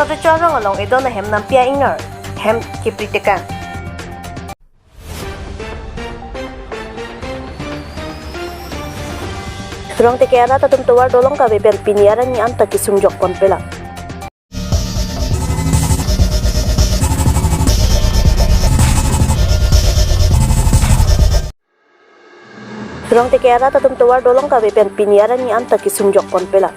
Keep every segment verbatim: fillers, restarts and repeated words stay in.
Chotechor rong along edon ahem nampi a-ingnar, hem kipri tekang. Rongteke arat atum tovar dolong kave pen pini arni anta kesung jok pon pelang. Rongteke arat atum tovar dolong kave pen pini arni anta kesung jok pon pelang.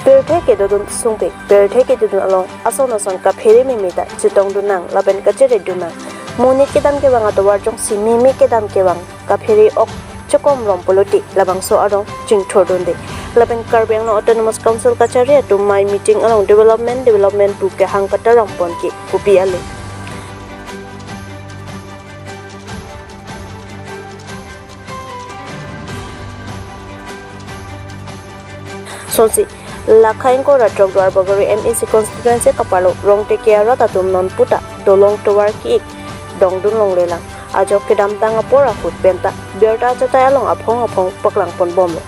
Pirthe kedodun sungpik, pirthe kedodun along ason ason kaphere meme ta chetongdun nang lapen kachere dun nang. Monit kedam kevang atovar jongsi meme kedam kevang kaphere ok chokom rom pulote labangso arong chingthurdunde. Lapen Karbi Anglong Autonomous Council kachari atum mai meeting along development, development pu kehang kataram pon ke kopi ale. Sonsi, lakha ingkoi ra throk Duarbagori M A C constituency kapalo Rongteke arat atum non puta dolong tovar ki-ik dongdun longlelang. Ajok kedamtang apor ahut penta birta achatai along aphong aphong paklang pon bomlo.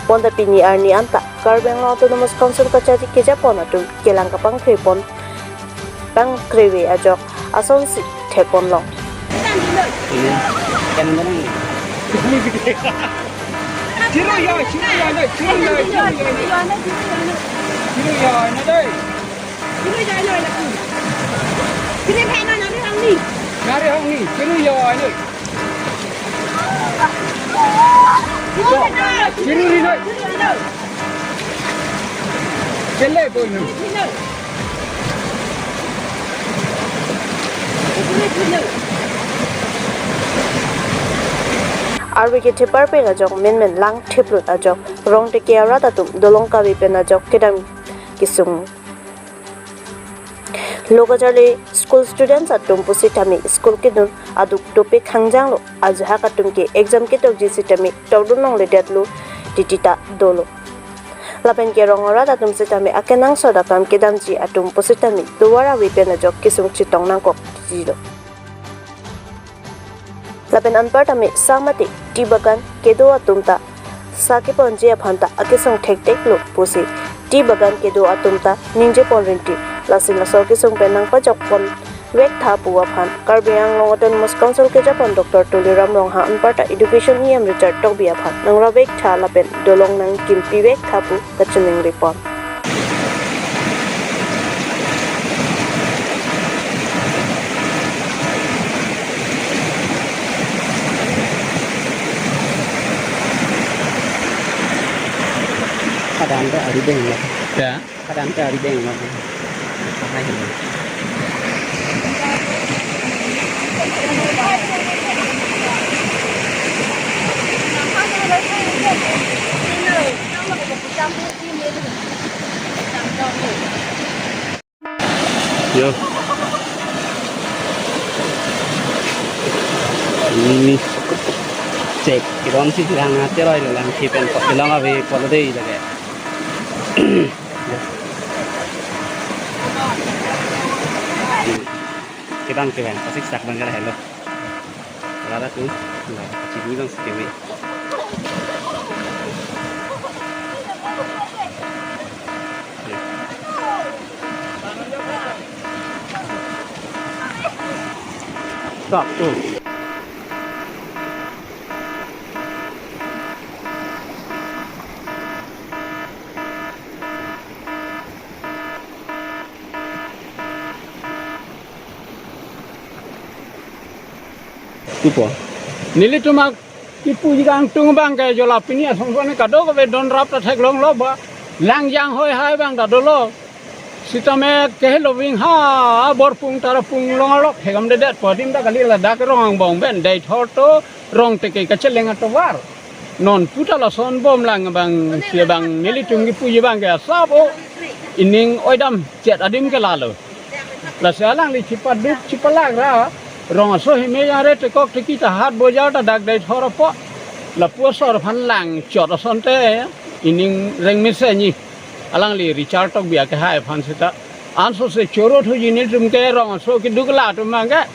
Bonta pini arni anta Karbi Anglong Autonomous Council kachari kejapon atum kelang kapangkre pon pangkreve ajok asonsi thekponlong. Ini, kan mana ini? Chiru ya, chiru ya, chiru ya, chiru ya. Chiru ya, chiru ya. Chiru ya, chiru ya. Nari hang ni, chiru ya, chiru. Chiru ri noi. Kele boy nu. Arve ke thepar pen ajok menmen lang theplut ajok Rongteke arat atum dolong kave pen ajok kedam kesung. Lo kacharli school students atum pusitame school kedun aduk topic hangjanglo, ajahak atum ke exam ketokji sitame tokdun longledetlo titi ta dolo. Lapen ke rong arat atum sitame akenangsot akam kedamji atum pusitame tovar ave pen ajok kesung chetong nangkok titilo. Lapen anpartame samati tea bagan kedo atum ta sa keponji aphan ta akesung thektheklo pusi tea bagan kedo atum ta ningje pon rinti. Lasi laso kesung pen nangpajok pon vektha pu aphan Karbi Anglong Autonomous Council kejapon Doctor Tuliram Ronghang anparta Education E M Richard Tokbi aphan nangra vektha lapen dolong nangkimpi vektha pu kachiningri pon. Kadang ke ari deng ya. Ya. Kadang ke ari deng ya. Apa ini? Yo. Ini cek, kita si lang ate roi lang kipen kok bilang abe kalau deh lagi. Kita ang kipen pasik sak bangkar hello. Rara tu, rara cini bang sekewe. Stop tu. Tupo. Nelitum kipuji kangtung bang ke jola pini asong sone kadokave don rap ta theklonglo ba. Langjang hoi hai bang ta dolo. Sitame kehelo ving ha borpung tarapung longalok thekam dedet po adim ta kali ladak rong angbong pen Deithor to Rongteke kacheleng atovar. Non puta lason bomlang bang, si bang nelitum kipuji bang ke asap o. Ining oidam chet adim ke lalo. Lasi alangli chipaduk chipalak ra rong aso hime yare tekok teki ta hat bojar ta dak Deithor apo. Lapu asor aphan lang chot asonte ining rengmesen ni. Alangli Richard Tokbi akehai aphan seta Ansose choro thuji nelitum ke rong aso keduk la atum abang ke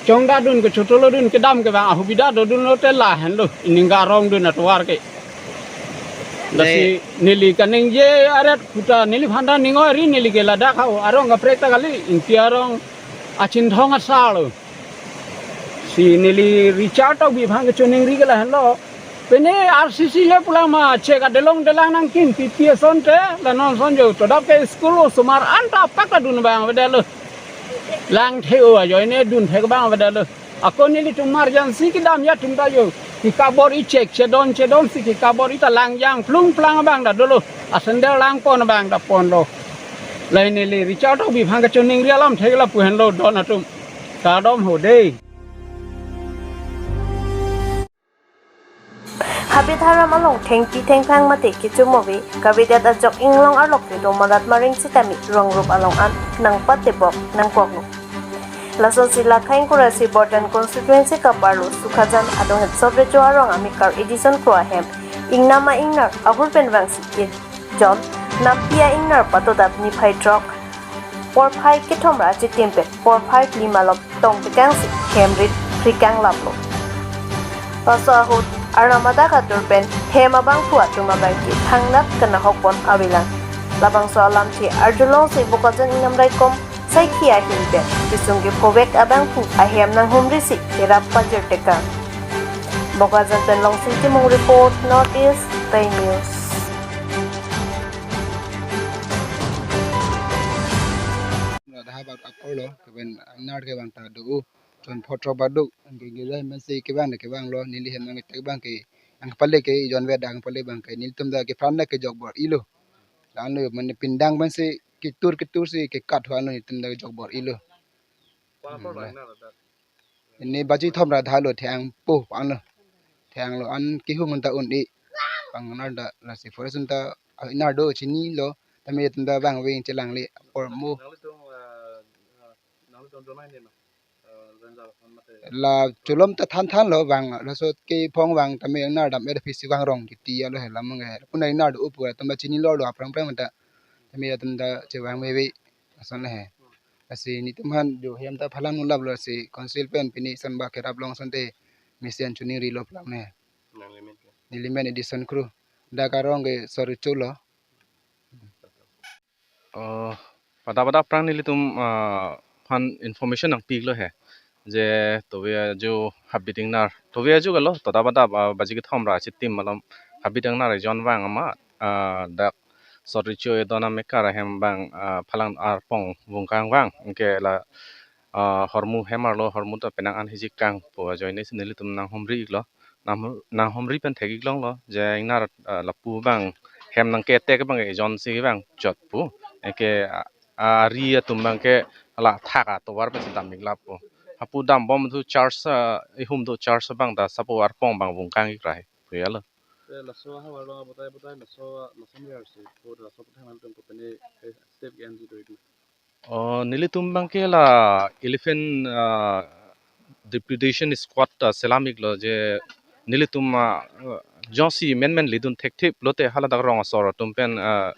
chongdadun ke chotolodun kedam ke abang ahubida dodun lote lahenlo ining karongdun atovar ke. Lasi neli kaningje aret kuta neliphan ta ning oi ri, neli ke ladak hau arong kaprek ta kali, Ingti arong achinthong asar lo. Si neli Richard Tokbi aphan kechoningri ke lahenlo. Pine R C C le pulang ma chek adelong delang nangkim pipi asonte la non ason jo todap ke school osomar anta apak ta dun abang avedetlo. Lang the-o ajoine dun thek abang avedetlo. Ako nelitum emergency kedam ya atum ta jo. Kekabor-i chek chedon chedon si kekabor-i ta lang jang plung plang abang ta dolo. Asender lang pon abang ta ponlo. Lahei neli Richard Tokbi aphan kechoningri alam thek lapu henlo don atum. Kardom ho dei. Habit haram along thengpi thengphang mate kecho mo ave, kavedet ajok inglong arlok kedo marat maring sitame rong rup along an nangpatebok nangkoklo. Lasonsi la Khaingkurasi Borjan constituency kaparlo Sukhajan adunghet Sot Recho arong amekar Edison Kro ahem ingnam a-ingnar ahur pen vangsi ke John, nampi a-ingnar patodap niphai throk, porphai kethom ra achitim pen porphai phli malom tong tekangsi hem rit phrikang laplo. Laso ahut Arnam adak atur pen hem abangphu atum abang ke thangnat kanahok pon avelang. Labangso alamthe arjulongsi Bokajan Ingnam Raikom saikhi ahin pen kesung kephovek abangphu ahem nanghumrisi kerap pajir tekang. Bokajan pen Longsing Timung report, North East Time News. Radha bat aporlo, keben ingnar ke bang ta do, chon photrok bat do, angke gila hem si kebang ke banglo, neli hem nang tek abang ke, angpale ke, jon ve dang pale abang ke, nelitum ta kepran na kejok bor-ilo. Lalu mane pindang abang si ketur ketur si kekat huan lo nelitum ta kejok bor-ilo. Pangapor Hmm, bang na ladak. Ini baji thom ra dhalo thengpo panglo. Thenglo an kehung ta un-e. Pangnar ta lasi forest ta ingnar do chinilo. Tame atum ta bang veng chelang le apor mo. Nanglitum, ah, ah, nanglitum jomai ne ma? Ah, Ranjal Khan mate. La cholom ta than thanlo bang laso kephong bang tame ingnar dam er phisi bang rong kiti alo he lam nge. Puna ingnar do upu atum ta chinilo lo aphrang phrang ta. Tame atum ta chevang veve ason le he. Lasi nelitum aphan jo hem ta phalang nulap lo si council pen pini ason ba kerap long asonte mesen choningri lo plang ne. Nang limen ke? Neli men Edison Kro. Dak arong ke Sot Recho lo. Oh, pada pada aphrang nelitum, ah, aphan information nangpiklo he. Je tove ajo habit ingnar. Tove ajo kalo, toda pada, ah, baji kethom ra achitim malom habit ingnar ejon vang amat, ah, dak Sot Recho edon amekar ahem abang, ah, phalang arpong vungkang vang. Anke la, ah, hormu hem arlo hormu ta penang an hijik kangpo ajoine si nelitum nanghumri iklo. Nang, nanghumri pen thek iklonglo. Je ingnar, ah, lapu abang hem nangketek abang ejon si abang chot pu. Anke, ah, ari atum abang ke la thak atovar pen si dam ik lappo. Hapu dambom thu charge, ah, ihum do charge abang ta sapo arpong abang vungkang ik ra he. Pu ya lo. Eh, laso ahavar along abotai abotai laso, laso miyar si po laso pathang nangtum kopene, eh, step ke anji do ikna. Oh, nelitum abang ke la elephant, ah, deputation squad ta selam iklo je nelitum, ah, jongsi menmen ledun thekthip lote haladak rong asor atum pen, ah,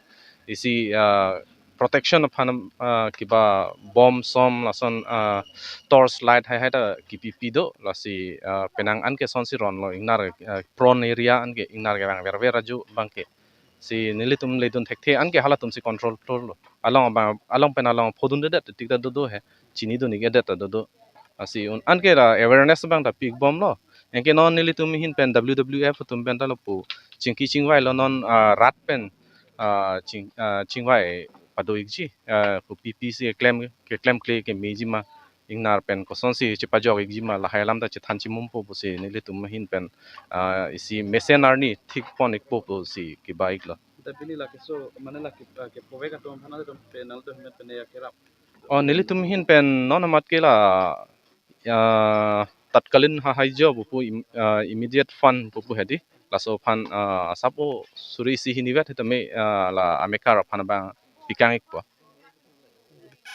isi, ah, protection aphan, ah, kiba bom som lason, ah, torch light hai hai ta kipipi do lasi, ah, penang anke sonsi ronlo ingnar, ah, prone area anke ingnar kevang verver ajo abang ke. Si nelitum ledun thekthe anke halatum si control thurlo. Along abang, along pen along phodundedet tik ta dodo he. Chinidun ik edet ta dodo. Lasi un anke la awareness abang ta pikbomlo. Anke non nelitum ahin pen W W F atum pen ta lapu chingki chingvailo non, ah, rat pen, ah, ching, ah, chingvai pado ikji, ah, kopi pi si keklem, keklemkle kemeji ma ingnar pen kosonsi chepajok ikji ma lahai alam ta chethan chimumpo pusi nelitum ahin pen, ah, isi mesen arni thik pon ikpo pusi kiba iklo. Tapi neli la keso, mane la ke, ah, kephovek atum aphan atum pen nangtum hem pen ya kerap. Oh, nelitum ahin pen non amat ke la, ah, tatkalin hahai jo pupu im-, ah, immediate fund pupu hedi. Laso aphan, ah, sapo suri isi hini vet hitame, ah, la amekar aphan abang pikang ikpo.